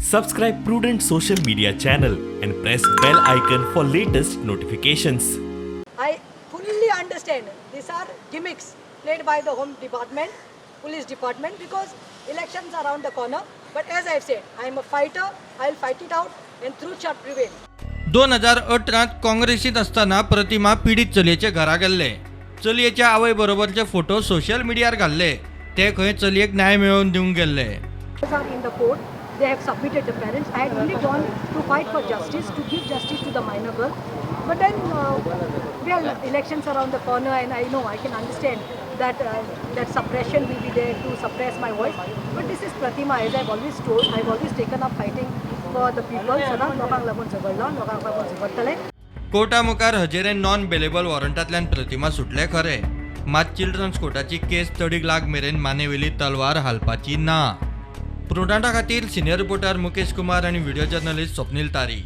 Subscribe Prudent Social Media channel and press bell icon for latest notifications. I fully understand these are gimmicks played by the Home Department, Police Department, because elections are around the corner. But as I've said, I am a fighter, I'll fight it out and truth shall prevail. 2018त काँग्रेसीत आसतना प्रतिमा पिडीत चलयेच्या घरा गेल्ले. चलयेच्या आवय बरोबरचे photo social मिडियार घाल्ले. ते खंय चलयेक न्याय मेळोवन दिवंक गेल्ले. Are in the court, they have submitted the parents. I had only gone to fight for justice, to give justice to the minor girl. But then, well, elections are around the corner, and I know I can understand that suppression will be there to suppress my voice. But this is Pratima, as I've always told, I've always taken up fighting for the people. सदांच लोकांक लागून झगडलो, लोकांक लागून झगडटलें. Carta मुखार हजेरे non bailable वॉरंटांतल्यान प्रतिमा सुटले खरे, मात चिल्ड्रन्स कोर्टाची केस तडीक लाग मेरेन मानेवेली तलवार हालपाची ना. प्रुडंटा खातीर सिनियर रिपोर्टर मुकेश कुमार आनी व्हिडिओ जर्नलिस्ट स्वप्नील तारी.